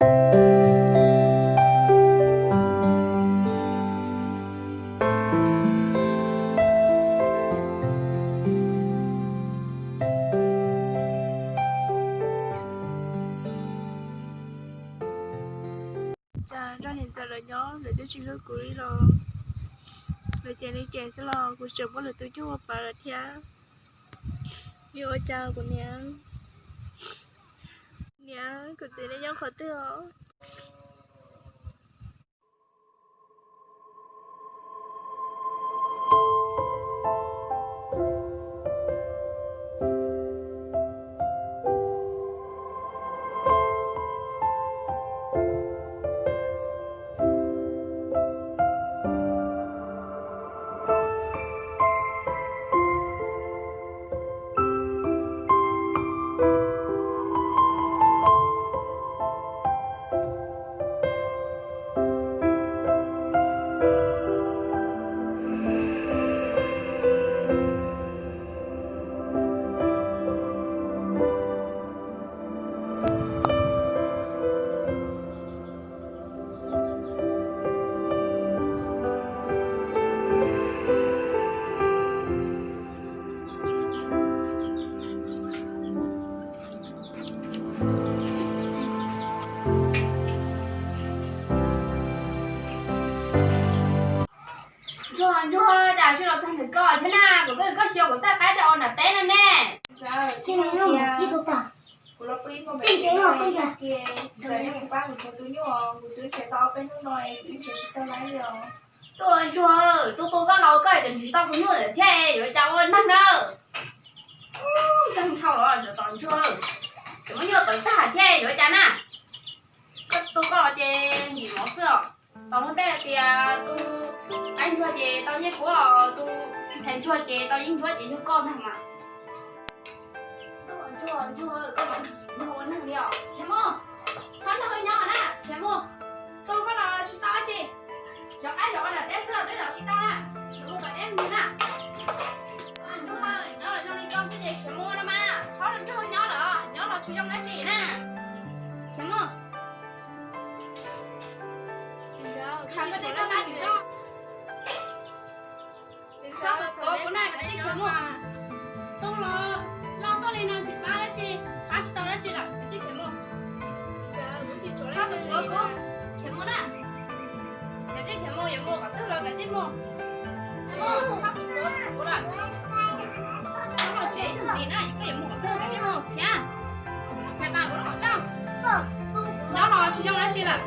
Cas nrog niam ntxawm lawv nyob lawv twb tsis hlub kuv li los, lawv cem li cem xwb los kuv tseem muab lwm tus cuag ua pawv lawm thiab. Yuav ua cas kuv niam? Niam, kuv txiv nej nyob qhov twg os? Ntsuag, Ntsuag, cas sib los txog ntawm koj thiab na? Kuv twb koj xyuas kuv tej qaib tej os nram teb no ne. Kuv los pw ib hmo mas tsis muaj neeg cia, ntxawm nyob kuv pab kuv tshuav tus nyuj, kuv twb nrhiav tau ob peb hnub no es kuv twb nrhiav tsis tau lawm li os. Tuaj Ntsuag, tus tus koj los koj tseem nrhiav tsis tau tus nyuj thiab yuav cas ua neeg na. Ub, ntshai dhau los tseem tos Ntsuag, tseem muab nyuj tawm tag thiab yuav cas na. Koj tus koj los ces nim mov xwb os. Tos luag tej hais tias tus qaib ntsuag ces tau nyiaj kuab, tus ntxhais ntsuag ces tau yeeb ncuab ces yog koj ntag mas. Ntsuag, Ntsuag, koj los tsis yog ua neeg li os. Khiav mus, txhob nrog wb nyob na, khiav mus. Tus koj los tsis tau dab tsi, zov qaib zov ua nram teb xwb los twb zov tsis tau na. Khiav mus kom deb mus na. Ntsuag, nyob los zoo li koj xwb ces khiav mus no mas, txhob nrog wb nyob lawm, nyob los tsis zoo dab tsi na. Khiav mus. Khav koj tej koj laj tim no. Txhob tuav tuav kuv na, kav tsij khiav mus. Tuaj los, los tuaj li no tsis pab dab tsi, pab tsis tau dab tsi lawm, kav tsij khiav mus. Txhob tuav tuav kuv, khiav mus na. Kav tsij khiav mus, yuav mus qhov twg los kav tsij mus. Mus, txhob tuav tuav kuv lawm. Txhob los tsev ntxiv na, koj yuav mus qhov twg kav tsij mus, khiav. Khiav tas kuv lub hauv tsev. Nyob los tsis zoo dab tsi lawm.